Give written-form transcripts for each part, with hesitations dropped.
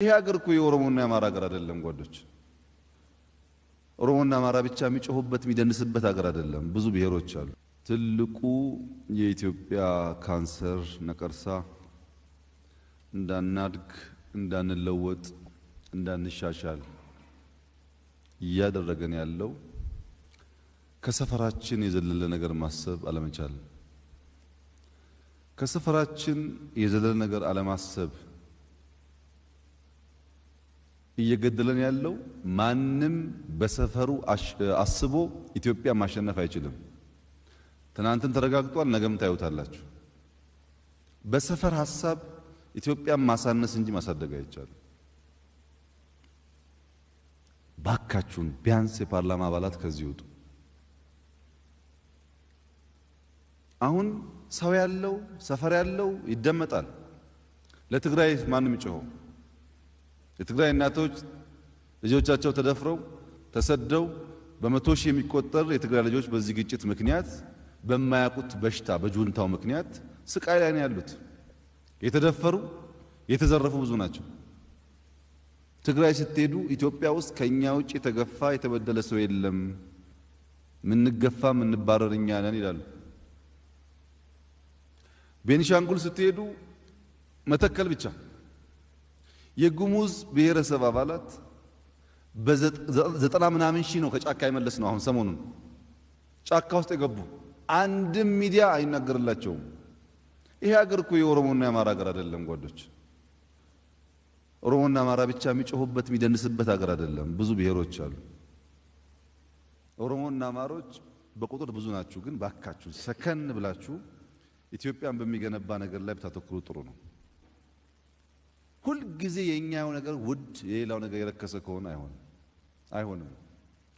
ይሄ ሀገር እኮ የኦሮሞና የአማራ ሀገር አይደለም ጓዶች። ኦሮሞና አማራ ብቻ የሚጮሁበት የሚደንስበት ሀገር አይደለም። ብዙ ብሔሮች አሉ። ትልቁ የኢትዮጵያ ካንሰር ነቀርሳ እንዳናድግ፣ እንዳንለወጥ፣ እንዳንሻሻል እያደረገን ያለው ከሰፈራችን የዘለለ ነገር ማሰብ አለመቻል፣ ከሰፈራችን የዘለለ ነገር አለማሰብ እየገደለን ያለው። ማንም በሰፈሩ አስቦ ኢትዮጵያ ማሸነፍ አይችልም። ትናንትም ተረጋግጧል፣ ነገም ታዩታላችሁ። በሰፈር ሀሳብ ኢትዮጵያን ማሳነስ እንጂ ማሳደግ አይቻልም። ባካችሁን ቢያንስ የፓርላማ አባላት ከዚህ ይውጡ። አሁን ሰው ያለው ሰፈር ያለው ይደመጣል። ለትግራይ ማንም ይጮኸው? የትግራይ እናቶች ልጆቻቸው ተደፍረው ተሰደው በመቶ ሺህ የሚቆጠር የትግራይ ልጆች በዚህ ግጭት ምክንያት በማያውቁት በሽታ በጁንታው ምክንያት ስቃይ ላይ ነው ያሉት። የተደፈሩ የተዘረፉ ብዙ ናቸው። ትግራይ ስትሄዱ ኢትዮጵያ ውስጥ ከኛ ውጭ የተገፋ የተበደለ ሰው የለም፣ ምንገፋ ምንባረር እኛ ነን ይላሉ። ቤኒሻንጉል ስትሄዱ መተከል ብቻ የጉሙዝ ብሔረሰብ አባላት በዘጠና ምናምን ሺህ ነው ከጫካ የመለስ ነው። አሁን ሰሞኑን ጫካ ውስጥ የገቡ አንድም ሚዲያ አይናገርላቸውም። ይሄ ሀገር እኮ የኦሮሞና የአማራ ሀገር አይደለም ጓዶች። ኦሮሞና አማራ ብቻ የሚጮሁበት የሚደንስበት ሀገር አይደለም። ብዙ ብሔሮች አሉ። ኦሮሞና አማሮች በቁጥር ብዙ ናችሁ። ግን ባካችሁ ሰከን ብላችሁ ኢትዮጵያን በሚገነባ ነገር ላይ ብታተኩሩ ጥሩ ነው። ሁልጊዜ የኛው ነገር ውድ የሌላው ነገር የረከሰ ከሆነ አይሆንም አይሆንም።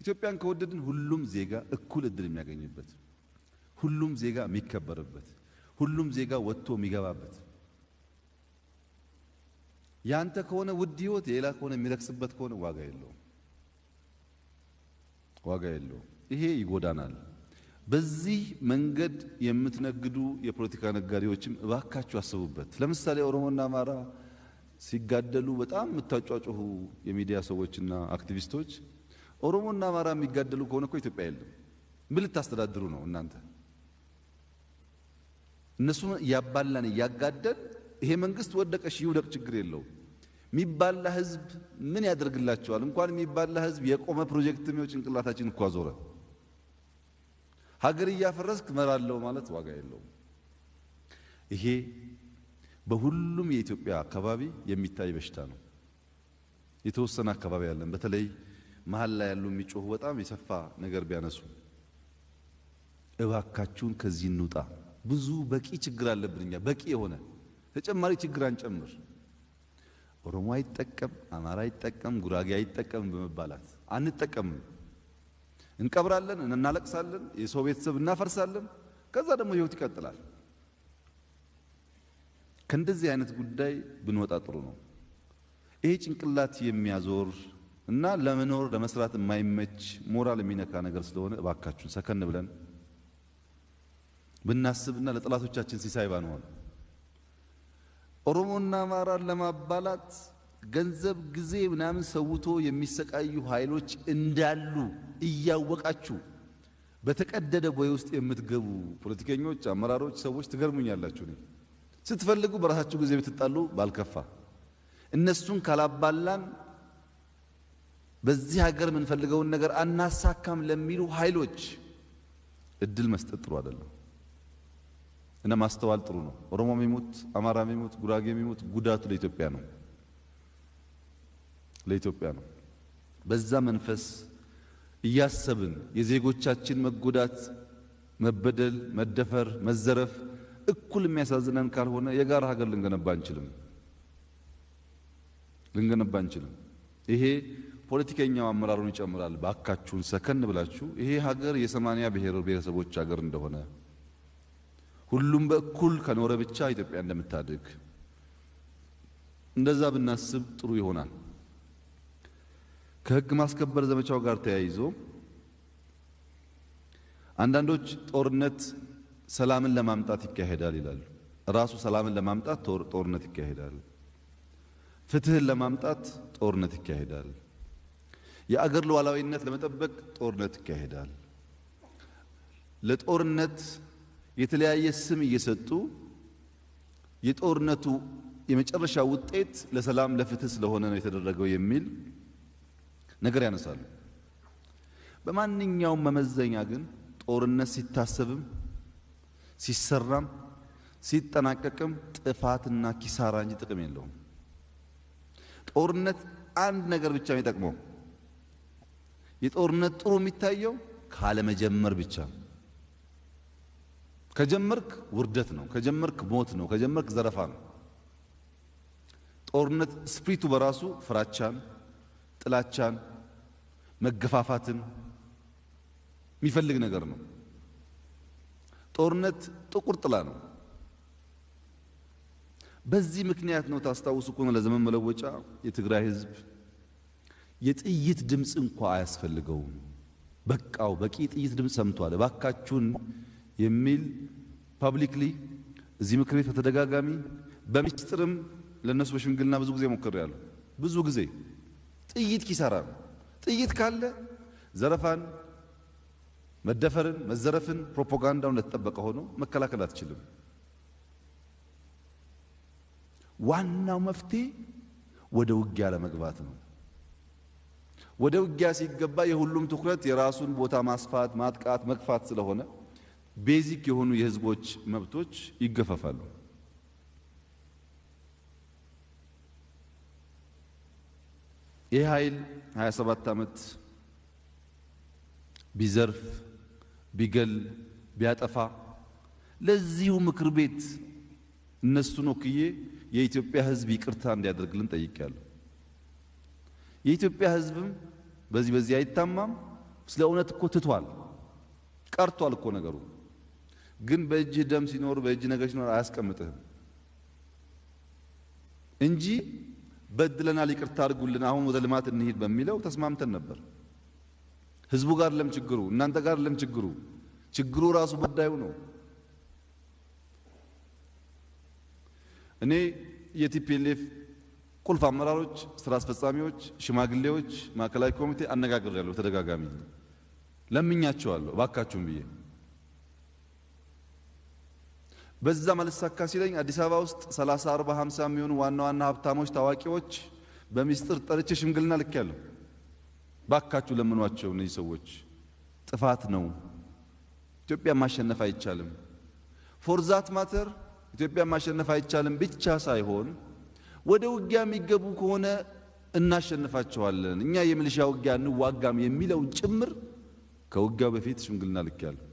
ኢትዮጵያን ከወደድን ሁሉም ዜጋ እኩል እድል የሚያገኝበት፣ ሁሉም ዜጋ የሚከበርበት፣ ሁሉም ዜጋ ወጥቶ የሚገባበት፣ ያንተ ከሆነ ውድ ህይወት የሌላ ከሆነ የሚረክስበት ከሆነ ዋጋ የለውም፣ ዋጋ የለውም። ይሄ ይጎዳናል። በዚህ መንገድ የምትነግዱ የፖለቲካ ነጋዴዎችም እባካችሁ አስቡበት። ለምሳሌ ኦሮሞና አማራ ሲጋደሉ በጣም የምታጯጩሁ የሚዲያ ሰዎችና አክቲቪስቶች፣ ኦሮሞና አማራ የሚጋደሉ ከሆነ እኮ ኢትዮጵያ የለም። ምን ልታስተዳድሩ ነው እናንተ? እነሱ እያባላን እያጋደል ይሄ መንግስት ወደቀ፣ ሺ ይውደቅ፣ ችግር የለውም። የሚባላ ህዝብ ምን ያደርግላቸዋል? እንኳን የሚባላ ህዝብ የቆመ ፕሮጀክት ነው። ጭንቅላታችን እኮ አዞረ። ሀገር እያፈረስክ እመራለሁ ማለት ዋጋ የለውም። ይሄ በሁሉም የኢትዮጵያ አካባቢ የሚታይ በሽታ ነው። የተወሰነ አካባቢ ያለን በተለይ መሀል ላይ ያሉ የሚጮሁ በጣም የሰፋ ነገር ቢያነሱ፣ እባካችሁን ከዚህ እንውጣ። ብዙ በቂ ችግር አለብን እኛ፣ በቂ የሆነ ተጨማሪ ችግር አንጨምር። ኦሮሞ አይጠቀም፣ አማራ አይጠቀም፣ ጉራጌ አይጠቀም በመባላት አንጠቀምም። እንቀብራለን፣ እናለቅሳለን፣ የሰው ቤተሰብ እናፈርሳለን። ከዛ ደግሞ ህይወት ይቀጥላል። ከእንደዚህ አይነት ጉዳይ ብንወጣ ጥሩ ነው። ይሄ ጭንቅላት የሚያዞር እና ለመኖር ለመስራት የማይመች ሞራል የሚነካ ነገር ስለሆነ እባካችሁን ሰከን ብለን ብናስብና ለጠላቶቻችን ሲሳይ ባንሆን። ኦሮሞና አማራን ለማባላት ገንዘብ፣ ጊዜ ምናምን ሰውቶ የሚሰቃዩ ኃይሎች እንዳሉ እያወቃችሁ በተቀደደ ቦይ ውስጥ የምትገቡ ፖለቲከኞች፣ አመራሮች፣ ሰዎች ትገርሙኛላችሁ። እኔ ስትፈልጉ በራሳችሁ ጊዜ ብትጣሉ ባልከፋ። እነሱን ካላባላን በዚህ ሀገር የምንፈልገውን ነገር አናሳካም ለሚሉ ኃይሎች እድል መስጠት ጥሩ አይደለም እና ማስተዋል ጥሩ ነው። ኦሮሞ የሚሞት፣ አማራ የሚሞት፣ ጉራጌ የሚሞት ጉዳቱ ለኢትዮጵያ ነው፣ ለኢትዮጵያ ነው። በዛ መንፈስ እያሰብን የዜጎቻችን መጎዳት፣ መበደል፣ መደፈር፣ መዘረፍ እኩል የሚያሳዝነን ካልሆነ የጋራ ሀገር ልንገነባ አንችልም፣ ልንገነባ አንችልም። ይሄ ፖለቲከኛው አመራሩን ይጨምራል። ባካችሁን ሰከን ብላችሁ ይሄ ሀገር የ80 ብሔር ብሔረሰቦች ሀገር እንደሆነ፣ ሁሉም በእኩል ከኖረ ብቻ ኢትዮጵያ እንደምታድግ እንደዛ ብናስብ ጥሩ ይሆናል። ከሕግ ማስከበር ዘመቻው ጋር ተያይዞ አንዳንዶች ጦርነት ሰላምን ለማምጣት ይካሄዳል ይላሉ። ራሱ ሰላምን ለማምጣት ጦርነት ይካሄዳል። ፍትህን ለማምጣት ጦርነት ይካሄዳል። የአገር ሉዓላዊነት ለመጠበቅ ጦርነት ይካሄዳል። ለጦርነት የተለያየ ስም እየሰጡ የጦርነቱ የመጨረሻ ውጤት ለሰላም ለፍትህ ስለሆነ ነው የተደረገው የሚል ነገር ያነሳሉ። በማንኛውም መመዘኛ ግን ጦርነት ሲታሰብም ሲሰራም ሲጠናቀቅም ጥፋትና ኪሳራ እንጂ ጥቅም የለውም። ጦርነት አንድ ነገር ብቻ የሚጠቅመው የጦርነት ጥሩ የሚታየው ካለመጀመር ብቻ። ከጀመርክ ውርደት ነው፣ ከጀመርክ ሞት ነው፣ ከጀመርክ ዘረፋ ነው። ጦርነት ስፕሪቱ በራሱ ፍራቻን፣ ጥላቻን፣ መገፋፋትን የሚፈልግ ነገር ነው። ጦርነት ጥቁር ጥላ ነው። በዚህ ምክንያት ነው ታስታውሱ ከሆነ ለዘመን መለወጫ የትግራይ ሕዝብ የጥይት ድምፅ እንኳ አያስፈልገውም፣ በቃው በቂ ጥይት ድምፅ ሰምቷል፣ እባካችሁን የሚል publicly እዚህ ምክር ቤት በተደጋጋሚ በሚስጥርም ለነሱ በሽምግልና ብዙ ጊዜ ሞክሬያለሁ። ብዙ ጊዜ ጥይት ኪሳራ ነው። ጥይት ካለ ዘረፋን፣ መደፈርን፣ መዘረፍን ፕሮፓጋንዳው እንደተጠበቀ ሆኖ መከላከል አትችልም። ዋናው መፍትሄ ወደ ውጊያ ለመግባት ነው። ወደ ውጊያ ሲገባ የሁሉም ትኩረት የራሱን ቦታ ማስፋት፣ ማጥቃት፣ መግፋት ስለሆነ basic የሆኑ የህዝቦች መብቶች ይገፈፋሉ። ይህ ኃይል 27 ዓመት ቢዘርፍ፣ ቢገል፣ ቢያጠፋ ለዚሁ ምክር ቤት እነሱን ወክዬ የኢትዮጵያ ህዝብ ይቅርታ እንዲያደርግልን ጠይቄያለሁ። የኢትዮጵያ ህዝብም በዚህ አይታማም። ስለ እውነት እኮ ትቷል፣ ቀርቷል እኮ ነገሩ። ግን በእጅህ ደም ሲኖር በእጅህ ነገር ሲኖር አያስቀምጥህም እንጂ በድለናል፣ ይቅርታ አድርጉልን፣ አሁን ወደ ልማት እንሂድ በሚለው ተስማምተን ነበር። ህዝቡ ጋር ለም ችግሩ፣ እናንተ ጋር ለም ችግሩ፣ ችግሩ ራሱ ጉዳዩ ነው። እኔ የ TPLF ቁልፍ አመራሮች፣ ስራ አስፈጻሚዎች፣ ሽማግሌዎች፣ ማዕከላዊ ኮሚቴ አነጋግሬያለሁ። ተደጋጋሚ ለምኛቸዋለሁ እባካችሁም ብዬ። በዛ ማልሳካ ሲለኝ አዲስ አበባ ውስጥ 30፣ 40፣ 50 የሚሆኑ ዋና ዋና ሀብታሞች፣ ታዋቂዎች በሚስጥር ጠርቼ ሽምግልና ልኬያለሁ። ባካችሁ ለምኗቸው፣ እነዚህ ሰዎች ጥፋት ነው፣ ኢትዮጵያ ማሸነፍ አይቻልም። For that matter ኢትዮጵያ ማሸነፍ አይቻልም ብቻ ሳይሆን ወደ ውጊያ የሚገቡ ከሆነ እናሸንፋቸዋለን፣ እኛ የሚሊሻ ውጊያ እንዋጋም የሚለውን ጭምር ከውጊያው በፊት ሽምግልና ልኬያለሁ።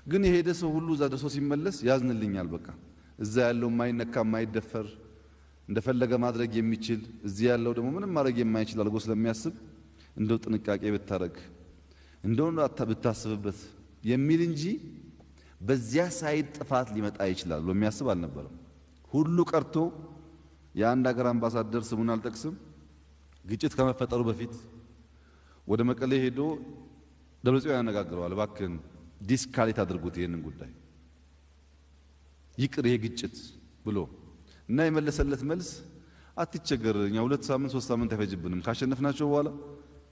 ግን የሄደ ሰው ሁሉ እዛ ደርሶ ሲመለስ ያዝንልኛል። በቃ እዛ ያለው የማይነካ የማይደፈር እንደፈለገ ማድረግ የሚችል እዚህ ያለው ደግሞ ምንም ማድረግ የማይችል አድርጎ ስለሚያስብ እንደው ጥንቃቄ ብታረግ እንደው ብታስብበት የሚል እንጂ በዚያ side ጥፋት ሊመጣ ይችላል ብሎ የሚያስብ አልነበረም። ሁሉ ቀርቶ የአንድ ሀገር አምባሳደር ስሙን አልጠቅስም፣ ግጭት ከመፈጠሩ በፊት ወደ መቀሌ ሄዶ ደብረጽዮን ያነጋግረዋል። እባክህን de-escalate አድርጉት ይህንን ጉዳይ ይቅር ይሄ ግጭት ብሎ እና የመለሰለት መልስ አትቸገር፣ እኛ 2 ሳምንት 3 ሳምንት አይፈጅብንም፣ ካሸነፍናቸው በኋላ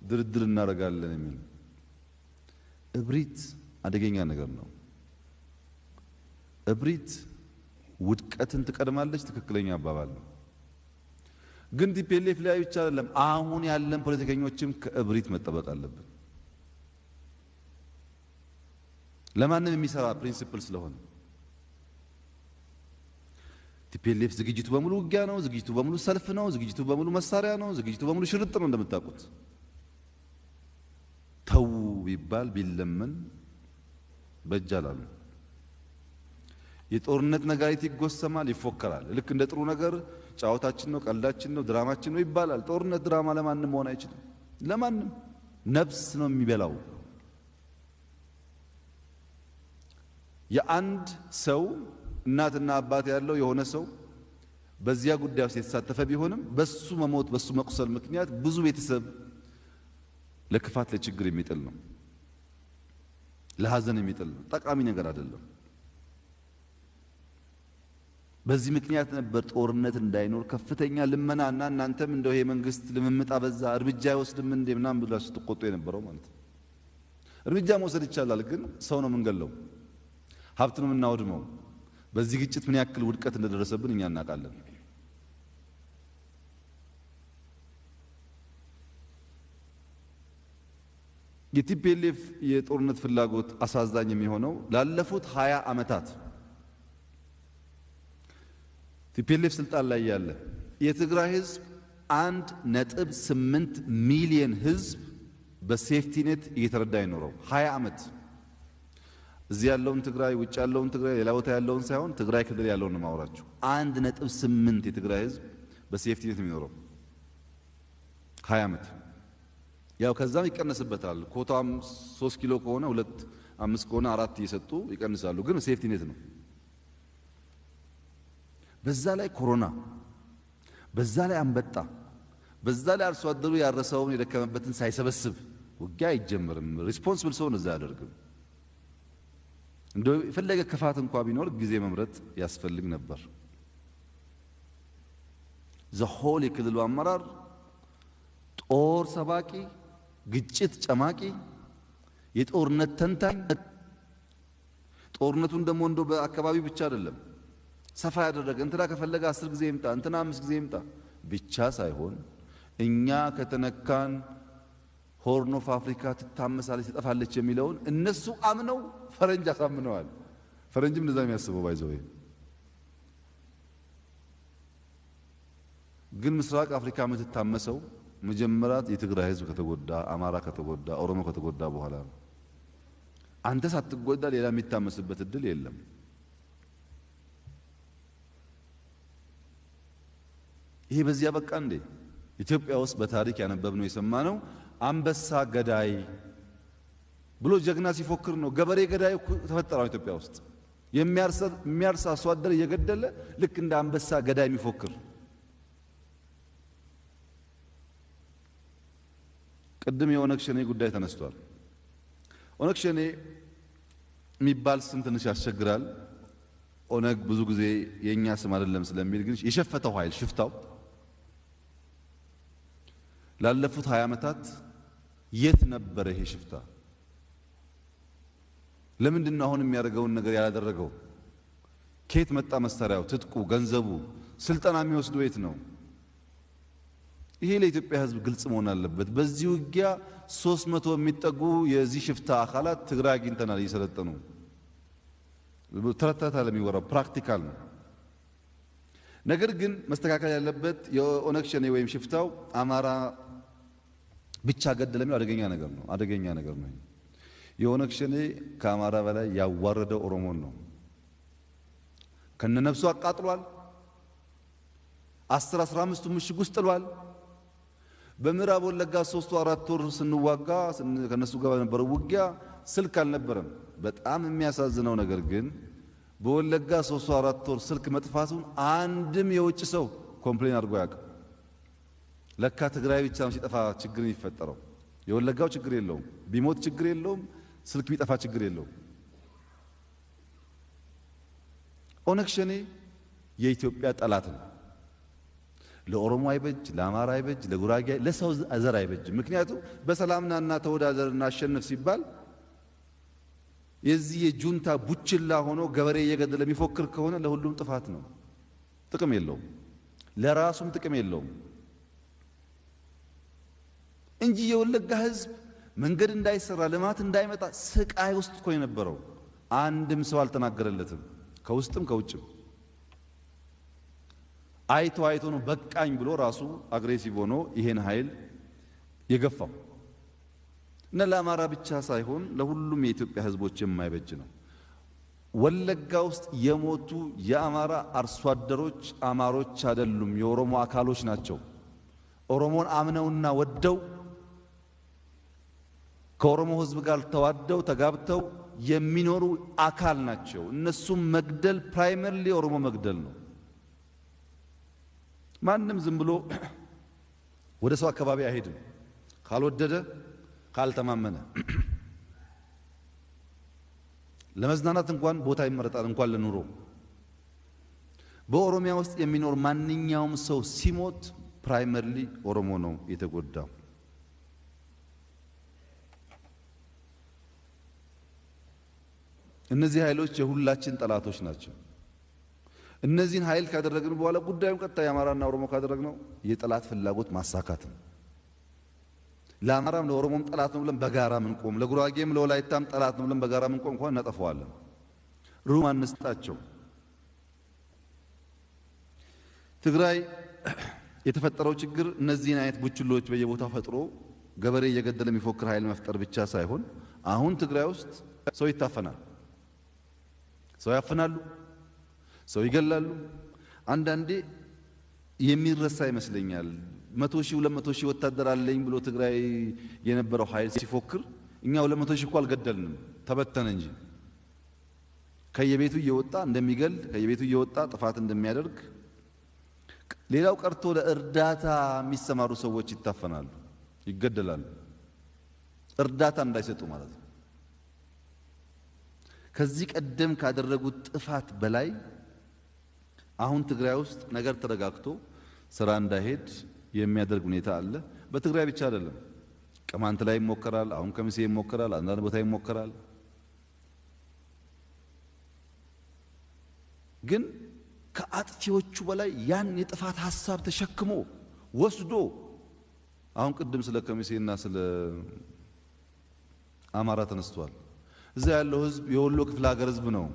ድርድር እናደርጋለን የሚል። እብሪት አደገኛ ነገር ነው። እብሪት ውድቀትን ትቀድማለች። ትክክለኛ አባባል ነው። ግን TPLF ላይ ብቻ አይደለም፣ አሁን ያለን ፖለቲከኞችም ከእብሪት መጠበቅ አለብን። ለማንም የሚሰራ principle ስለሆነ TPLF ዝግጅቱ በሙሉ ውጊያ ነው፣ ዝግጅቱ በሙሉ ሰልፍ ነው፣ ዝግጅቱ በሙሉ መሳሪያ ነው፣ ዝግጅቱ በሙሉ ሽርጥ ነው። እንደምታውቁት ተው ቢባል ቢለመን በእጅ አላሉ። የጦርነት ነጋሪት ይጎሰማል፣ ይፎከራል። ልክ እንደ ጥሩ ነገር ጫወታችን ነው፣ ቀልዳችን ነው፣ ድራማችን ነው ይባላል። ጦርነት ድራማ ለማንም መሆን አይችልም። ለማንም ነፍስ ነው የሚበላው። የአንድ ሰው እናትና አባት ያለው የሆነ ሰው በዚያ ጉዳይ ውስጥ የተሳተፈ ቢሆንም በሱ መሞት በሱ መቁሰል ምክንያት ብዙ ቤተሰብ ለክፋት ለችግር የሚጥል ነው፣ ለሀዘን የሚጥል ነው። ጠቃሚ ነገር አይደለም። በዚህ ምክንያት ነበር ጦርነት እንዳይኖር ከፍተኛ ልመናና እናንተም እንደው ይሄ መንግስት ልምምጥ አበዛ እርምጃ አይወስድም እንዴ ምናምን ብላችሁ ስትቆጡ የነበረው ማለት ነው። እርምጃ መውሰድ ይቻላል፣ ግን ሰው ነው የምንገለው፣ ሀብት ነው የምናወድመው። በዚህ ግጭት ምን ያክል ውድቀት እንደደረሰብን እኛ እናውቃለን። የ TPLF የጦርነት ፍላጎት አሳዛኝ የሚሆነው ላለፉት 20 ዓመታት TPLF ስልጣን ላይ ያለ የትግራይ ህዝብ 1.8 ሚሊዮን ህዝብ በ safety net እየተረዳ ይኖረው 20 ዓመት። እዚህ ያለውን ትግራይ፣ ውጭ ያለውን ትግራይ፣ ሌላ ቦታ ያለውን ሳይሆን ትግራይ ክልል ያለውን ነው የማወራችሁ። 1.8 የትግራይ ህዝብ በ safety net የሚኖረው 20 ዓመት። ያው ከዛም ይቀነስበታል። ኮታም 3 ኪሎ ከሆነ 2፣ 5 ከሆነ 4 እየሰጡ ይቀንሳሉ። ግን safety net ነው። በዛ ላይ ኮሮና፣ በዛ ላይ አንበጣ፣ በዛ ላይ አርሶ አደሩ ያረሰውን የደከመበትን ሳይሰበስብ ውጊያ አይጀምርም። Responsible ሰው እንደዛ አያደርግም። እንደው የፈለገ ክፋት እንኳ ቢኖር ጊዜ መምረጥ ያስፈልግ ነበር። The whole የክልሉ አመራር ጦር ሰባቂ፣ ግጭት ጨማቂ፣ የጦርነት ተንታኝ፣ ጦርነቱን ደግሞ እንደው በአካባቢው ብቻ አይደለም ሰፋ ያደረገ፣ እንትና ከፈለገ 10 ጊዜ ይምጣ፣ እንትና 5 ጊዜ ይምጣ ብቻ ሳይሆን እኛ ከተነካን Horn of Africa ትታመሳለች፣ ትጠፋለች የሚለውን እነሱ አምነው ፈረንጅ አሳምነዋል። ፈረንጅም እንደዛ የሚያስበው by the way። ግን ምስራቅ አፍሪካ የምትታመሰው መጀመሪያ የትግራይ ህዝብ ከተጎዳ፣ አማራ ከተጎዳ፣ ኦሮሞ ከተጎዳ በኋላ ነው። አንተ ሳትጎዳ ሌላ የሚታመስበት እድል የለም። ይሄ በዚያ በቃ እንዴ? ኢትዮጵያ ውስጥ በታሪክ ያነበብነው የሰማነው አንበሳ ገዳይ ብሎ ጀግና ሲፎክር ነው። ገበሬ ገዳይ ተፈጠረው ኢትዮጵያ ውስጥ የሚያርስ አርሶ አደር እየገደለ ልክ እንደ አንበሳ ገዳይ የሚፎክር። ቅድም የኦነግ ሸኔ ጉዳይ ተነስቷል። ኦነግ ሸኔ የሚባል ስም ትንሽ ያስቸግራል። ኦነግ ብዙ ጊዜ የኛ ስም አይደለም ስለሚል፣ ግን የሸፈተው ኃይል ሽፍታው ላለፉት 20 ዓመታት የት ነበረ ይሄ ሽፍታ? ለምንድን ነው አሁን የሚያደርገውን ነገር ያላደረገው? ከየት መጣ መሳሪያው፣ ትጥቁ፣ ገንዘቡ፣ ስልጠና የሚወስደው የት ነው? ይሄ ለኢትዮጵያ ሕዝብ ግልጽ መሆን አለበት። በዚህ ውጊያ 300 የሚጠጉ የዚህ ሽፍታ አካላት ትግራይ አግኝተናል እየሰለጠኑ። ተረት ተረት አለ የሚወራው፣ practical ነው። ነገር ግን መስተካከል ያለበት የኦነግ ሸኔ ወይም ሽፍታው አማራ ብቻ ገደለ የሚለው አደገኛ ነገር ነው። አደገኛ ነገር ነው። የኦነግ ሸኔ ከአማራ በላይ ያዋረደው ኦሮሞን ነው። ከነነፍሱ አቃጥሏል። 10 15ቱ ምሽግ ውስጥ ጥሏል። በምዕራብ ወለጋ 3 4 ወር ስንዋጋ ከነሱ ጋር በነበረው ውጊያ ስልክ አልነበረም። በጣም የሚያሳዝነው ነገር ግን በወለጋ 3 4 ወር ስልክ መጥፋቱን አንድም የውጭ ሰው complain አድርጎ አያውቅም። ለካ ትግራይ ብቻ ነው ሲጠፋ ችግር የሚፈጠረው። የወለጋው ችግር የለውም፣ ቢሞት ችግር የለውም፣ ስልክ ቢጠፋ ችግር የለውም። ኦነግ ሸኔ የኢትዮጵያ ጠላት ነው። ለኦሮሞ አይበጅ፣ ለአማራ አይበጅ፣ ለጉራጌ፣ ለሰው ዘር አይበጅ። ምክንያቱም በሰላምናና ተወዳደርና አሸንፍ ሲባል የዚህ የጁንታ ቡችላ ሆኖ ገበሬ እየገደለ የሚፎክር ከሆነ ለሁሉም ጥፋት ነው። ጥቅም የለውም፣ ለራሱም ጥቅም የለውም እንጂ የወለጋ ሕዝብ መንገድ እንዳይሰራ፣ ልማት እንዳይመጣ ስቃይ ውስጥ እኮ የነበረው አንድም ሰው አልተናገረለትም፣ ከውስጥም ከውጭም። አይቶ አይቶ ነው በቃኝ ብሎ ራሱ aggressive ሆኖ ይሄን ኃይል የገፋው። እና ለአማራ ብቻ ሳይሆን ለሁሉም የኢትዮጵያ ሕዝቦች የማይበጅ ነው። ወለጋ ውስጥ የሞቱ የአማራ አርሶ አደሮች አማሮች አይደሉም፣ የኦሮሞ አካሎች ናቸው። ኦሮሞን አምነውና ወደው ከኦሮሞ ሕዝብ ጋር ተዋደው ተጋብተው የሚኖሩ አካል ናቸው። እነሱም መግደል primarily ኦሮሞ መግደል ነው። ማንም ዝም ብሎ ወደ ሰው አካባቢ አይሄድም ካልወደደ፣ ካልተማመነ። ለመዝናናት እንኳን ቦታ ይመረጣል፣ እንኳን ለኑሮ። በኦሮሚያ ውስጥ የሚኖር ማንኛውም ሰው ሲሞት primarily ኦሮሞ ነው የተጎዳው። እነዚህ ኃይሎች የሁላችን ጠላቶች ናቸው። እነዚህን ኃይል ካደረግን በኋላ ጉዳዩን ቀጥታ የአማራና ኦሮሞ ካደረግነው የጠላት ፍላጎት ማሳካት ነው። ለአማራም ለኦሮሞም ጠላት ነው ብለን በጋራ ምንቆም፣ ለጉራጌም ለወላይታም ጠላት ነው ብለን በጋራ ምንቆም ከሆነ እናጠፋዋለን። Room አንስጣቸው። ትግራይ የተፈጠረው ችግር እነዚህን አይነት ቡችሎች በየቦታው ፈጥሮ ገበሬ እየገደለ የሚፎክር ኃይል መፍጠር ብቻ ሳይሆን አሁን ትግራይ ውስጥ ሰው ይታፈናል፣ ሰው ያፍናሉ፣ ሰው ይገላሉ። አንዳንዴ የሚረሳ ይመስለኛል። 100,000 200,000 ወታደር አለኝ ብሎ ትግራይ የነበረው ኃይል ሲፎክር እኛ 200,000 እኮ አልገደልንም፣ ተበተነ እንጂ ከየቤቱ እየወጣ እንደሚገል፣ ከየቤቱ እየወጣ ጥፋት እንደሚያደርግ፣ ሌላው ቀርቶ ለእርዳታ የሚሰማሩ ሰዎች ይታፈናሉ፣ ይገደላሉ። እርዳታ እንዳይሰጡ ማለት ነው። ከዚህ ቀደም ካደረጉት ጥፋት በላይ አሁን ትግራይ ውስጥ ነገር ተረጋግቶ ስራ እንዳይሄድ የሚያደርግ ሁኔታ አለ። በትግራይ ብቻ አይደለም፣ ቅማንት ላይ ይሞከራል፣ አሁን ከሚሴ ይሞከራል፣ አንዳንድ ቦታ ይሞከራል። ግን ከአጥፊዎቹ በላይ ያን የጥፋት ሀሳብ ተሸክሞ ወስዶ አሁን ቅድም ስለ ከሚሴና ስለ አማራ ተነስቷል። እዛ ያለው ህዝብ የወሎ ክፍለ ሀገር ህዝብ ነው።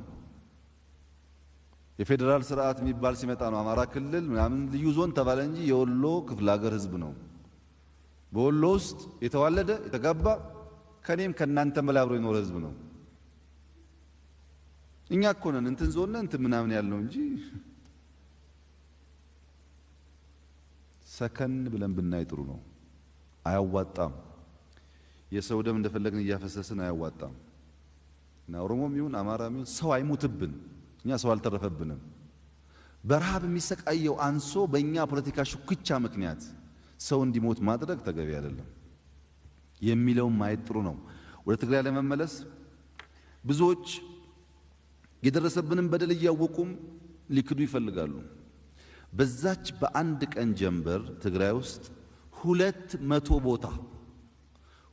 የፌዴራል ስርዓት የሚባል ሲመጣ ነው አማራ ክልል ምናምን ልዩ ዞን ተባለ እንጂ የወሎ ክፍለ ሀገር ህዝብ ነው። በወሎ ውስጥ የተዋለደ የተጋባ ከኔም ከእናንተም በላይ አብሮ የኖረ ህዝብ ነው። እኛ እኮ ነን እንትን ዞን ነን እንትን ምናምን ያልነው እንጂ ሰከን ብለን ብናይ ጥሩ ነው። አያዋጣም። የሰው ደም እንደፈለግን እያፈሰስን አያዋጣም። እና ኦሮሞም ይሁን አማራም ይሁን ሰው አይሙትብን። እኛ ሰው አልተረፈብንም። በረሃብ የሚሰቃየው አንሶ በእኛ ፖለቲካ ሽኩቻ ምክንያት ሰው እንዲሞት ማድረግ ተገቢ አይደለም የሚለውን ማየት ጥሩ ነው። ወደ ትግራይ ለመመለስ ብዙዎች የደረሰብንን በደል እያወቁም ሊክዱ ይፈልጋሉ። በዛች በአንድ ቀን ጀንበር ትግራይ ውስጥ 200 ቦታ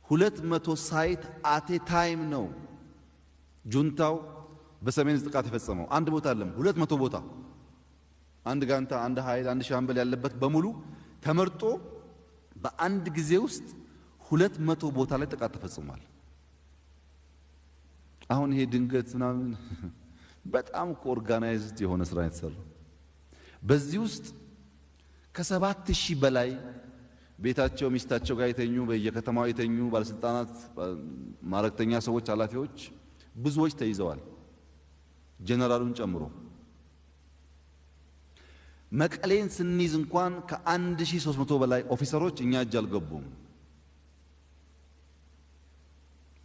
200 site at a time ነው ጁንታው በሰሜን ጥቃት የፈጸመው። አንድ ቦታ አይደለም፣ 200 ቦታ። አንድ ጋንታ፣ አንድ ኃይል፣ አንድ ሻምበል ያለበት በሙሉ ተመርጦ በአንድ ጊዜ ውስጥ 200 ቦታ ላይ ጥቃት ተፈጽሟል። አሁን ይሄ ድንገት ምናምን በጣም እኮ organized የሆነ ስራ የተሰራው። በዚህ ውስጥ ከ7,000 በላይ ቤታቸው ሚስታቸው ጋር የተኙ፣ በየከተማው የተኙ ባለስልጣናት፣ ማዕረግተኛ ሰዎች፣ ኃላፊዎች ብዙዎች ተይዘዋል፣ ጀነራሉን ጨምሮ። መቀሌን ስንይዝ እንኳን ከ1300 በላይ officer ኦች እኛ እጅ አልገቡም።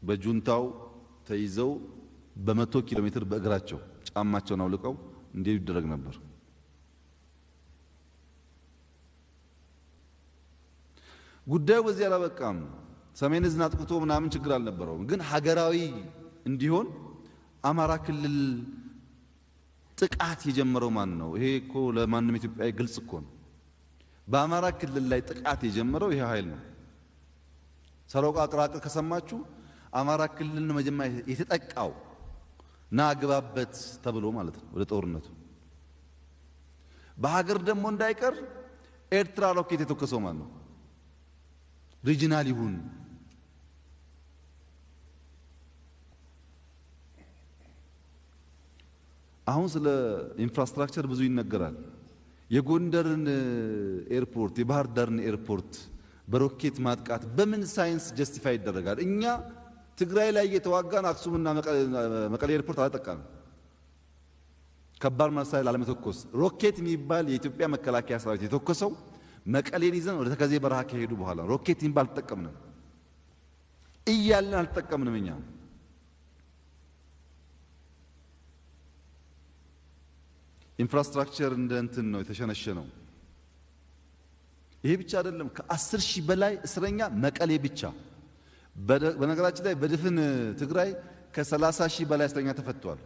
በጁንታው ተይዘው በ100 ኪሎ ሜትር በእግራቸው ጫማቸውን አውልቀው እንዲሄዱ ይደረግ ነበር። ጉዳዩ በዚህ አላበቃም። ሰሜን ዕዝን አጥቅቶ ምናምን ችግር አልነበረውም። ግን ሀገራዊ እንዲሆን አማራ ክልል ጥቃት የጀመረው ማን ነው? ይሄ እኮ ለማንም ኢትዮጵያዊ ግልጽ እኮ ነው። በአማራ ክልል ላይ ጥቃት የጀመረው ይሄ ኃይል ነው። ሰሮቃ ቅራቅር ከሰማችሁ አማራ ክልል ነው መጀመሪያ የተጠቃው፣ ና ግባበት ተብሎ ማለት ነው ወደ ጦርነቱ። በሀገር ደግሞ እንዳይቀር ኤርትራ ሮኬት የተኮሰው ማን ነው? Regional ይሁን። አሁን ስለ infrastructure ብዙ ይነገራል። የጎንደርን ኤርፖርት፣ የባህር ዳርን ኤርፖርት በሮኬት ማጥቃት በምን ሳይንስ justify ይደረጋል? እኛ ትግራይ ላይ እየተዋጋን አክሱምና መቀሌ ኤርፖርት አላጠቃንም። ከባድ መሳሪያ ላለመተኮስ ሮኬት የሚባል የኢትዮጵያ መከላከያ ሰራዊት የተኮሰው መቀሌን ይዘን ወደ ተከዜ በረሃ ከሄዱ በኋላ ሮኬት የሚባል አልተጠቀምንም እያለን አልተጠቀምንም። እኛ infrastructure እንደ እንትን ነው የተሸነሸነው። ይሄ ብቻ አይደለም። ከ10,000 በላይ እስረኛ መቀሌ ብቻ። በነገራችን ላይ በድፍን ትግራይ ከ30,000 በላይ እስረኛ ተፈቷል።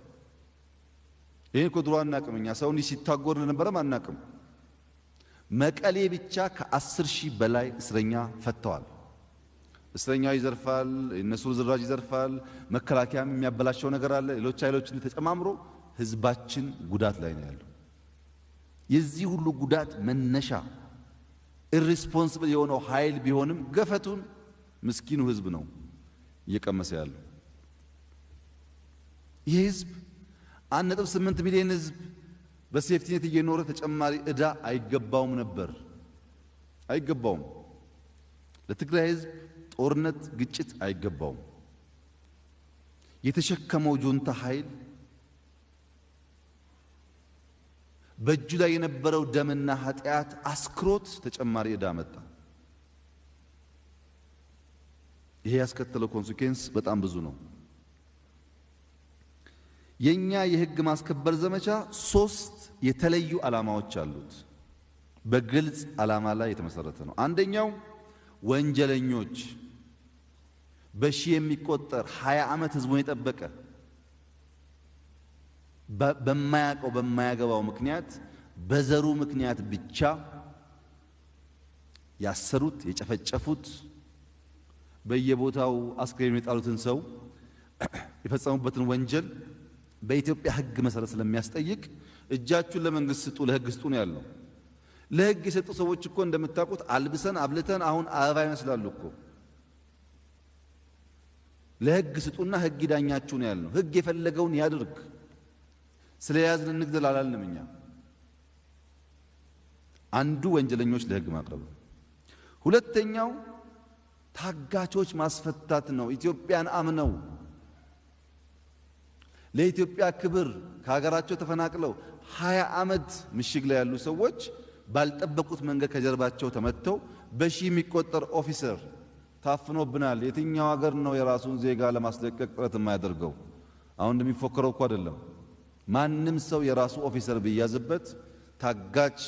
ይሄን እኮ ድሮ አናቅም እኛ ሰው እንዲህ ሲታጎር እንደነበረም አናቅም። መቀሌ ብቻ ከ10,000 በላይ እስረኛ ፈተዋል። እስረኛው ይዘርፋል፣ የነሱ ርዝራዥ ይዘርፋል፣ መከላከያም የሚያበላሸው ነገር አለ። ሌሎች ኃይሎችን ተጨማምሮ ህዝባችን ጉዳት ላይ ነው ያለው። የዚህ ሁሉ ጉዳት መነሻ irresponsible የሆነው ኃይል ቢሆንም ገፈቱን ምስኪኑ ህዝብ ነው እየቀመሰ ያለው። ይህ ህዝብ 1.8 ሚሊዮን ህዝብ በ safety net እየኖረ ተጨማሪ ዕዳ አይገባውም ነበር፣ አይገባውም። ለትግራይ ህዝብ ጦርነት፣ ግጭት አይገባውም። የተሸከመው ጁንታ ኃይል በእጁ ላይ የነበረው ደምና ኃጢአት አስክሮት ተጨማሪ ዕዳ መጣ። ይሄ ያስከተለው consequence በጣም ብዙ ነው። የኛ የህግ ማስከበር ዘመቻ ሶስት የተለዩ ዓላማዎች አሉት። በግልጽ ዓላማ ላይ የተመሰረተ ነው። አንደኛው ወንጀለኞች በሺህ የሚቆጠር 20 ዓመት ህዝቡን የጠበቀ በማያውቀው በማያገባው ምክንያት በዘሩ ምክንያት ብቻ ያሰሩት የጨፈጨፉት በየቦታው አስክሬኑ የጣሉትን ሰው የፈጸሙበትን ወንጀል በኢትዮጵያ ህግ መሰረት ስለሚያስጠይቅ እጃችሁን ለመንግስት ስጡ፣ ለህግ ስጡ ነው ያለው። ለህግ የሰጡ ሰዎች እኮ እንደምታውቁት አልብሰን አብልተን አሁን አበባ ይመስላሉ እኮ። ለህግ ስጡና ህግ ይዳኛችሁ ነው ያልነው። ህግ የፈለገውን ያድርግ። ስለያዝን እንግደል አላልንም እኛ። አንዱ ወንጀለኞች ለህግ ማቅረብ ነው። ሁለተኛው ታጋቾች ማስፈታት ነው። ኢትዮጵያን አምነው ለኢትዮጵያ ክብር ከሀገራቸው ተፈናቅለው 20 ዓመት ምሽግ ላይ ያሉ ሰዎች ባልጠበቁት መንገድ ከጀርባቸው ተመተው በሺህ የሚቆጠር officer ታፍኖብናል። የትኛው ሀገር ነው የራሱን ዜጋ ለማስለቀቅ ጥረት የማያደርገው? አሁን እንደሚፎከረው እኮ አይደለም። ማንም ሰው የራሱ officer ቢያዝበት ታጋች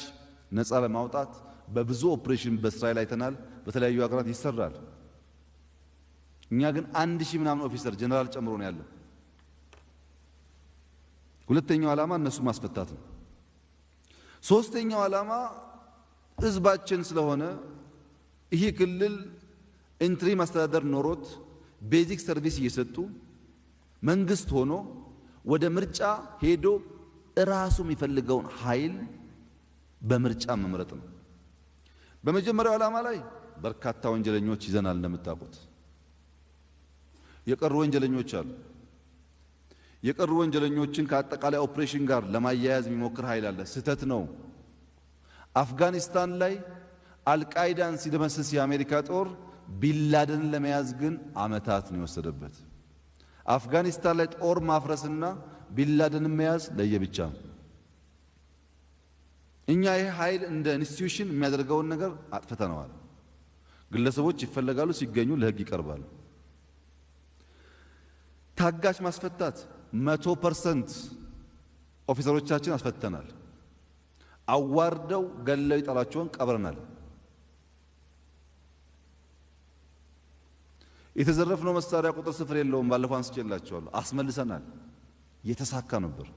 ነፃ ለማውጣት በብዙ ኦፕሬሽን በእስራኤል አይተናል፣ በተለያዩ ሀገራት ይሰራል። እኛ ግን 1000 ምናምን officer ጀነራል ጨምሮ ነው ያለው። ሁለተኛው ዓላማ እነሱ ማስፈታት ነው። ሶስተኛው ዓላማ ህዝባችን ስለሆነ ይህ ክልል interim አስተዳደር ኖሮት basic service እየሰጡ መንግስት ሆኖ ወደ ምርጫ ሄዶ እራሱ የሚፈልገውን ኃይል በምርጫ መምረጥ ነው። በመጀመሪያው ዓላማ ላይ በርካታ ወንጀለኞች ይዘናል። እንደምታውቁት የቀሩ ወንጀለኞች አሉ። የቀሩ ወንጀለኞችን ከአጠቃላይ ኦፕሬሽን ጋር ለማያያዝ የሚሞክር ኃይል አለ። ስህተት ነው። አፍጋኒስታን ላይ አልቃይዳን ሲደመስስ የአሜሪካ ጦር ቢንላደንን ለመያዝ ግን አመታት ነው የወሰደበት። አፍጋኒስታን ላይ ጦር ማፍረስና ቢንላደንን መያዝ ለየብቻ ነው። እኛ ይህ ኃይል እንደ institution የሚያደርገውን ነገር አጥፍተነዋል። ግለሰቦች ይፈለጋሉ፣ ሲገኙ ለህግ ይቀርባሉ። ታጋች ማስፈታት 100% officer ኦቻችን አስፈተናል። አዋርደው ገለው የጣላቸውን ቀብረናል። የተዘረፍነው መሳሪያ ቁጥር ስፍር የለውም። ባለፈው አንስቼላችኋለሁ። አስመልሰናል። የተሳካ ነበር።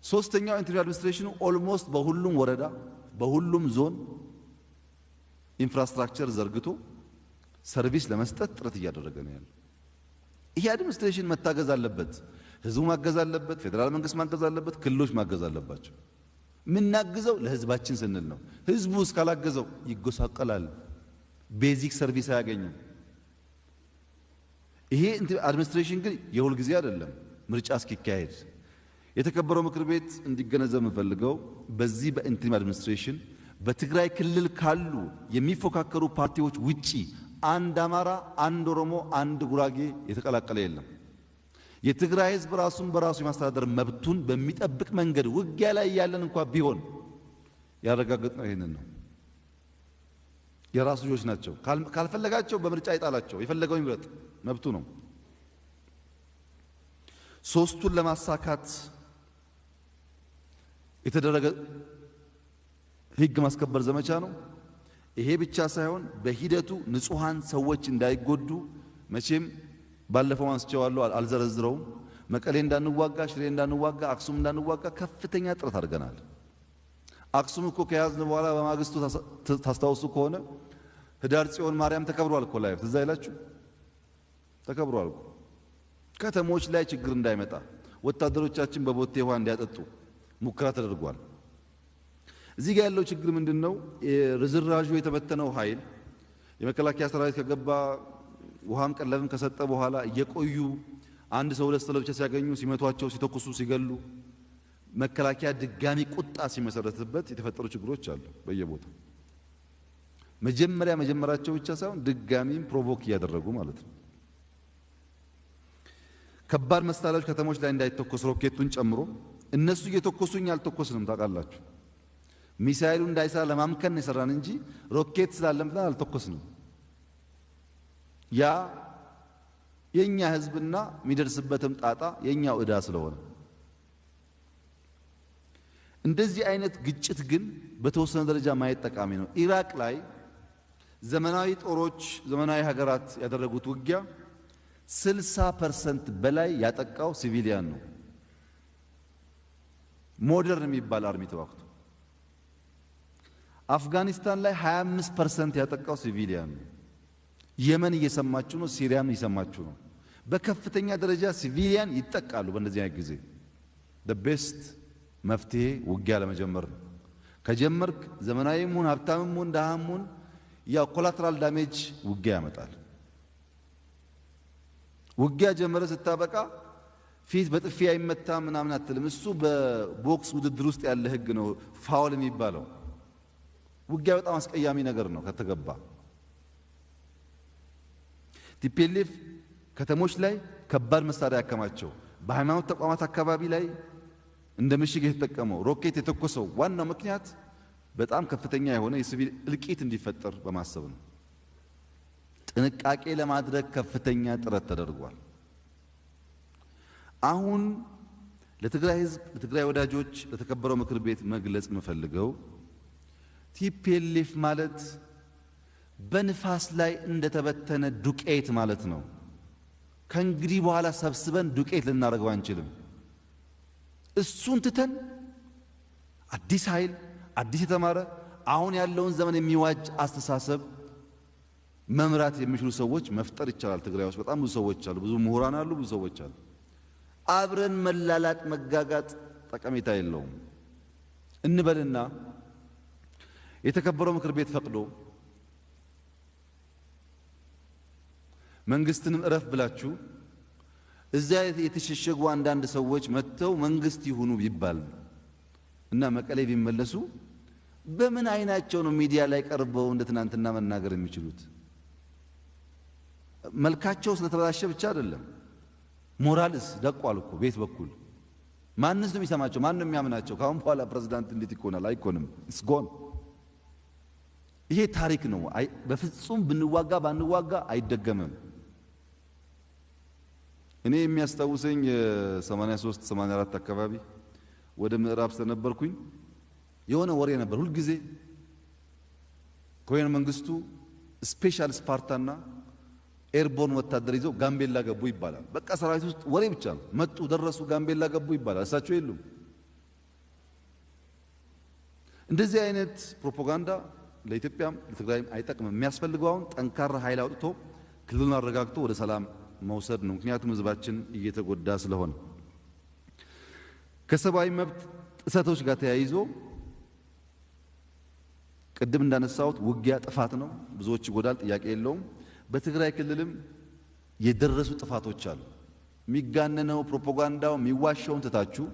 ሶስተኛው interim administration ኑ almost በሁሉም ወረዳ በሁሉም ዞን infrastructure ዘርግቶ service ለመስጠት ጥረት እያደረገ ነው ያለው። ይሄ administration መታገዝ አለበት። ህዝቡ ማገዝ አለበት። ፌዴራል መንግስት ማገዝ አለበት። ክልሎች ማገዝ አለባቸው። የምናግዘው ለህዝባችን ስንል ነው። ህዝቡ እስካላገዘው ይጎሳቀላል። basic service አያገኝም። ይሄ administration ግን የሁል ጊዜ አይደለም፣ ምርጫ እስኪካሄድ የተከበረው ምክር ቤት እንዲገነዘብ የምፈልገው በዚህ በ interim administration በትግራይ ክልል ካሉ የሚፎካከሩ ፓርቲዎች ውጪ አንድ አማራ፣ አንድ ኦሮሞ፣ አንድ ጉራጌ የተቀላቀለ የለም። የትግራይ ህዝብ ራሱን በራሱ የማስተዳደር መብቱን በሚጠብቅ መንገድ ውጊያ ላይ ያለን እንኳ ቢሆን ያረጋገጥነው ይህንን ነው። የራሱ ልጆች ናቸው። ካልፈለጋቸው በምርጫ ይጣላቸው፣ የፈለገው ይምረጥ፣ መብቱ ነው። ሶስቱን ለማሳካት የተደረገ ህግ ማስከበር ዘመቻ ነው። ይሄ ብቻ ሳይሆን በሂደቱ ንጹሃን ሰዎች እንዳይጎዱ መቼም ባለፈው አንስቼዋለሁ፣ አልዘረዝረውም። መቀሌ እንዳንዋጋ፣ ሽሬ እንዳንዋጋ፣ አክሱም እንዳንዋጋ ከፍተኛ ጥረት አድርገናል። አክሱም እኮ ከያዝን በኋላ በማግስቱ ታስታውሱ ከሆነ ህዳር ጽዮን ማርያም ተከብሯል እኮ live ትዝ አይላችሁ? ተከብሯል እኮ። ከተሞች ላይ ችግር እንዳይመጣ ወታደሮቻችን በቦቴ ውሃ እንዲያጠጡ ሙከራ ተደርጓል። እዚህ ጋር ያለው ችግር ምንድነው? ርዝራዡ የተበተነው ኃይል የመከላከያ ሰራዊት ከገባ ውሃም ቀለብም ከሰጠ በኋላ እየቆዩ አንድ ሰው ሁለት ሰው ብቻ ሲያገኙ ሲመቷቸው፣ ሲተኩሱ፣ ሲገሉ መከላከያ ድጋሚ ቁጣ ሲመሰረትበት የተፈጠሩ ችግሮች አሉ በየቦታው። መጀመሪያ መጀመራቸው ብቻ ሳይሆን ድጋሚም provoke እያደረጉ ማለት ነው። ከባድ መሳሪያዎች ከተሞች ላይ እንዳይተኮስ ሮኬቱን ጨምሮ እነሱ እየተኮሱ እኛ አልተኮስንም። ታውቃላችሁ፣ ሚሳኤሉ እንዳይሰራ ለማምከን የሰራን እንጂ ሮኬት ስላለን ብለን አልተኮስንም። ያ የኛ ህዝብና የሚደርስበትም ጣጣ የኛው ዕዳ ስለሆነ እንደዚህ አይነት ግጭት ግን በተወሰነ ደረጃ ማየት ጠቃሚ ነው። ኢራቅ ላይ ዘመናዊ ጦሮች ዘመናዊ ሀገራት ያደረጉት ውጊያ 60% በላይ ያጠቃው civilian ነው። Modern የሚባል army ተዋግቶ። አፍጋኒስታን ላይ 25% ያጠቃው civilian ነው። የመን እየሰማችሁ ነው፣ ሲሪያም እየሰማችሁ ነው። በከፍተኛ ደረጃ civilian ይጠቃሉ። በእንደዚህ አይነት ጊዜ the best መፍትሄ ውጊያ ለመጀመር ነው። ከጀመርክ ዘመናዊም ሁን ሀብታምም ሁን ደሃም ሁን ያው collateral damage ውጊያ ያመጣል። ውጊያ ጀመረ ስታበቃ ፊት በጥፊ አይመታ ምናምን አትልም። እሱ በቦክስ ውድድር ውስጥ ያለ ህግ ነው፣ foul የሚባለው። ውጊያ በጣም አስቀያሚ ነገር ነው ከተገባ። TPLF ከተሞች ላይ ከባድ መሳሪያ ያከማቸው፣ በሃይማኖት ተቋማት አካባቢ ላይ እንደ ምሽግ የተጠቀመው፣ ሮኬት የተኮሰው ዋናው ምክንያት በጣም ከፍተኛ የሆነ የሲቪል እልቂት እንዲፈጠር በማሰብ ነው። ጥንቃቄ ለማድረግ ከፍተኛ ጥረት ተደርጓል። አሁን ለትግራይ ህዝብ፣ ለትግራይ ወዳጆች፣ ለተከበረው ምክር ቤት መግለጽ የምፈልገው TPLF ማለት በንፋስ ላይ እንደተበተነ ዱቄት ማለት ነው። ከእንግዲህ በኋላ ሰብስበን ዱቄት ልናደርገው አንችልም። እሱን ትተን አዲስ ኃይል፣ አዲስ የተማረ፣ አሁን ያለውን ዘመን የሚዋጅ አስተሳሰብ መምራት የሚችሉ ሰዎች መፍጠር ይቻላል። ትግራይ ውስጥ በጣም ብዙ ሰዎች አሉ፣ ብዙ ምሁራን አሉ፣ ብዙ ሰዎች አሉ። አብረን መላላጥ መጋጋጥ ጠቀሜታ የለውም። እንበልና የተከበረው ምክር ቤት ፈቅዶ መንግስትንም እረፍ ብላችሁ እዚያ የተሸሸጉ አንዳንድ ሰዎች መጥተው መንግስት ይሁኑ ቢባል እና መቀሌ ቢመለሱ በምን አይናቸው ነው ሚዲያ ላይ ቀርበው እንደ ትናንትና መናገር የሚችሉት? መልካቸው ስለተበላሸ ብቻ አይደለም፣ ሞራልስ ደቋል እኮ ቤት በኩል። ማንስ ነው የሚሰማቸው? ማን ነው የሚያምናቸው? ካሁን በኋላ ፕሬዝዳንት እንዴት ይኮናል? አይኮንም። It's gone። ይሄ ታሪክ ነው። በፍጹም ብንዋጋ ባንዋጋ አይደገምም። እኔ የሚያስታውሰኝ 83 84 አካባቢ ወደ ምዕራብ ስለነበርኩኝ የሆነ ወሬ ነበር ሁልጊዜ ኮሎኔል መንግስቱ special ስፓርታና airborne ወታደር ይዘው ጋምቤላ ገቡ ይባላል። በቃ ሰራዊት ውስጥ ወሬ ብቻ ነው። መጡ፣ ደረሱ፣ ጋምቤላ ገቡ ይባላል። እሳቸው የሉም። እንደዚህ አይነት ፕሮፓጋንዳ ለኢትዮጵያም ለትግራይም አይጠቅምም። የሚያስፈልገው አሁን ጠንካራ ኃይል አውጥቶ ክልሉን አረጋግቶ ወደ ሰላም መውሰድ ነው። ምክንያቱም ህዝባችን እየተጎዳ ስለሆነ። ከሰብአዊ መብት ጥሰቶች ጋር ተያይዞ ቅድም እንዳነሳሁት ውጊያ ጥፋት ነው፣ ብዙዎች ይጎዳል፣ ጥያቄ የለውም። በትግራይ ክልልም የደረሱ ጥፋቶች አሉ። የሚጋነነው ፕሮፓጋንዳው የሚዋሸውን ትታችሁ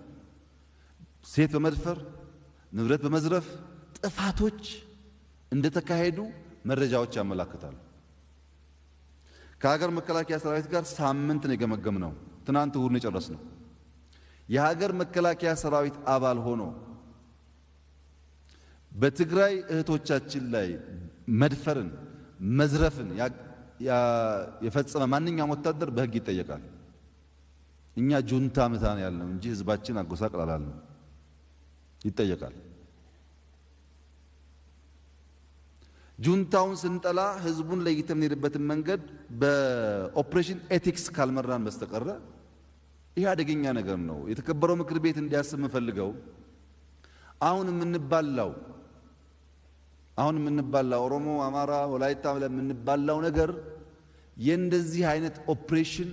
ሴት በመድፈር ንብረት በመዝረፍ ጥፋቶች እንደተካሄዱ መረጃዎች ያመላክታሉ። ከሀገር መከላከያ ሰራዊት ጋር ሳምንት ነው የገመገምነው። ትናንት እሁድ ነው የጨረስነው። የሀገር መከላከያ ሰራዊት አባል ሆኖ በትግራይ እህቶቻችን ላይ መድፈርን መዝረፍን የፈጸመ ማንኛውም ወታደር በህግ ይጠየቃል። እኛ ጁንታ ምታን ያልነው እንጂ ህዝባችን አጎሳቅል አላልነው። ይጠየቃል። ጁንታውን ስንጠላ ህዝቡን ለይተን የምንሄድበትን መንገድ በ operation ethics ካልመራን በስተቀረ ይህ አደገኛ ነገር ነው። የተከበረው ምክር ቤት እንዲያስብ የምፈልገው አሁን የምንባላው ኦሮሞ፣ አማራ፣ ወላይታ ብለን የምንባላው ነገር የእንደዚህ አይነት ኦፕሬሽን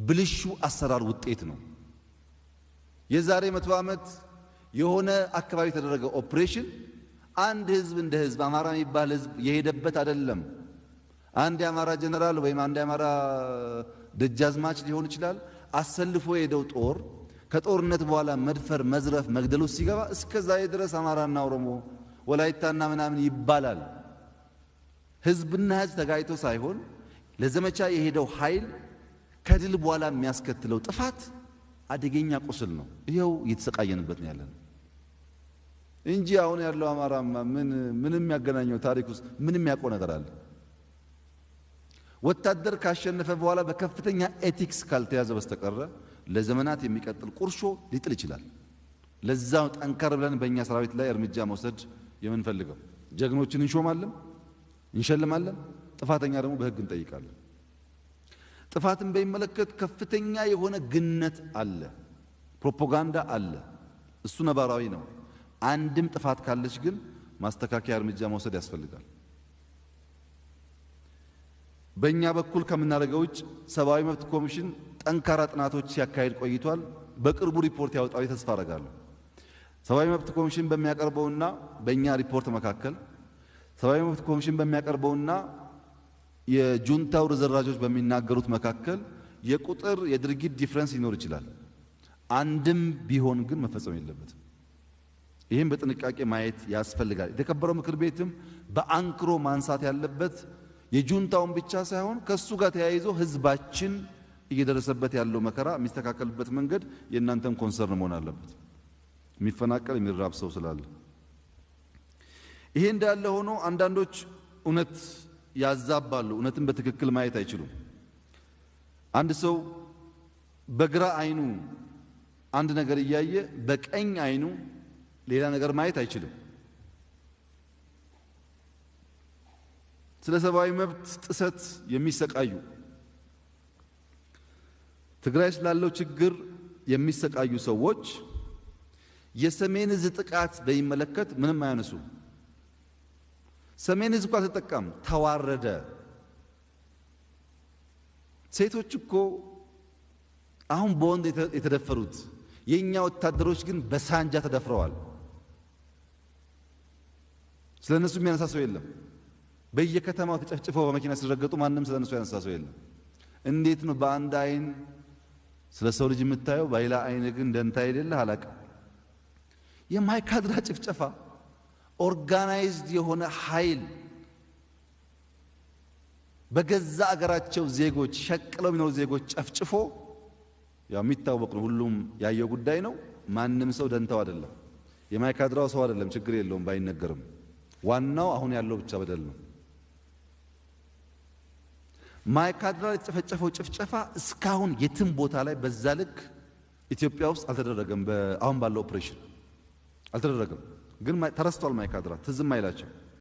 ብልሹ አሰራር ውጤት ነው። የዛሬ 100 ዓመት የሆነ አካባቢ የተደረገ ኦፕሬሽን አንድ ህዝብ እንደ ህዝብ አማራ የሚባል ህዝብ የሄደበት አይደለም። አንድ የአማራ ጀነራል ወይም አንድ የአማራ ደጃዝማች ሊሆን ይችላል አሰልፎ የሄደው ጦር ከጦርነት በኋላ መድፈር፣ መዝረፍ፣ መግደሉ ሲገባ እስከ ዛሬ ድረስ አማራና ኦሮሞ፣ ወላይታና ምናምን ይባላል። ህዝብና ህዝብ ተጋጭቶ ሳይሆን ለዘመቻ የሄደው ኃይል ከድል በኋላ የሚያስከትለው ጥፋት አደገኛ ቁስል ነው። ይኸው እየተሰቃየንበት ነው ያለነው እንጂ አሁን ያለው አማራማ ምን ምንም የሚያገናኘው ታሪክ ውስጥ ምንም ያውቀው ነገር አለ? ወታደር ካሸነፈ በኋላ በከፍተኛ ethics ካልተያዘ በስተቀረ ለዘመናት የሚቀጥል ቁርሾ ሊጥል ይችላል። ለዛው ጠንከር ብለን በእኛ ሰራዊት ላይ እርምጃ መውሰድ የምንፈልገው። ጀግኖችን እንሾማለን፣ እንሸልማለን። ጥፋተኛ ደግሞ በህግ እንጠይቃለን። ጥፋትን በሚመለከት ከፍተኛ የሆነ ግነት አለ፣ ፕሮፓጋንዳ አለ። እሱ ነባራዊ ነው። አንድም ጥፋት ካለች ግን ማስተካከያ እርምጃ መውሰድ ያስፈልጋል። በእኛ በኩል ከምናደርገው ውጭ ሰብአዊ መብት ኮሚሽን ጠንካራ ጥናቶች ሲያካሂድ ቆይቷል። በቅርቡ ሪፖርት ያወጣል ተስፋ አደርጋለሁ። ሰብአዊ መብት ኮሚሽን በሚያቀርበውና በእኛ ሪፖርት መካከል፣ ሰብአዊ መብት ኮሚሽን በሚያቀርበውና የጁንታው ርዝራዦች በሚናገሩት መካከል የቁጥር የድርጊት difference ሊኖር ይችላል። አንድም ቢሆን ግን መፈጸም የለበትም። ይህም በጥንቃቄ ማየት ያስፈልጋል። የተከበረው ምክር ቤትም በአንክሮ ማንሳት ያለበት የጁንታውን ብቻ ሳይሆን ከሱ ጋር ተያይዞ ህዝባችን እየደረሰበት ያለው መከራ የሚስተካከልበት መንገድ የእናንተም concern መሆን አለበት። የሚፈናቀል የሚራብ ሰው ስላለ። ይሄ እንዳለ ሆኖ አንዳንዶች እውነት ያዛባሉ። እውነትን በትክክል ማየት አይችሉም። አንድ ሰው በግራ አይኑ አንድ ነገር እያየ በቀኝ አይኑ ሌላ ነገር ማየት አይችልም። ስለ ሰብአዊ መብት ጥሰት የሚሰቃዩ፣ ትግራይ ስላለው ችግር የሚሰቃዩ ሰዎች የሰሜን እዝ ጥቃት በሚመለከት ምንም አያነሱ። ሰሜን እዝ እኮ አልተጠቃም፣ ተዋረደ። ሴቶች እኮ አሁን በወንድ የተደፈሩት፣ የእኛ ወታደሮች ግን በሳንጃ ተደፍረዋል። ስለ እነሱ የሚያነሳ ሰው የለም። በየከተማው ተጨፍጭፈው በመኪና ሲረገጡ ማንም ስለ እነሱ ያነሳ ሰው የለም። እንዴት ነው በአንድ አይን ስለ ሰው ልጅ የምታየው፣ በሌላ አይን ግን ደንታ የሌለህ? አላቅም። የማይካድራ ጭፍጨፋ organized የሆነ ኃይል በገዛ አገራቸው ዜጎች፣ ሸቅለው የሚኖሩ ዜጎች ጨፍጭፎ ያው የሚታወቅ ነው። ሁሉም ያየው ጉዳይ ነው። ማንም ሰው ደንታው አይደለም። የማይካድራው ሰው አይደለም፣ ችግር የለውም ባይነገርም። ዋናው አሁን ያለው ብቻ በደል ነው። ማይካድራ የተጨፈጨፈው ጭፍጨፋ እስካሁን የትም ቦታ ላይ በዛ ልክ ኢትዮጵያ ውስጥ አልተደረገም። አሁን ባለው ኦፕሬሽን አልተደረገም። ግን ተረስቷል። ማይካድራ ትዝም አይላቸው።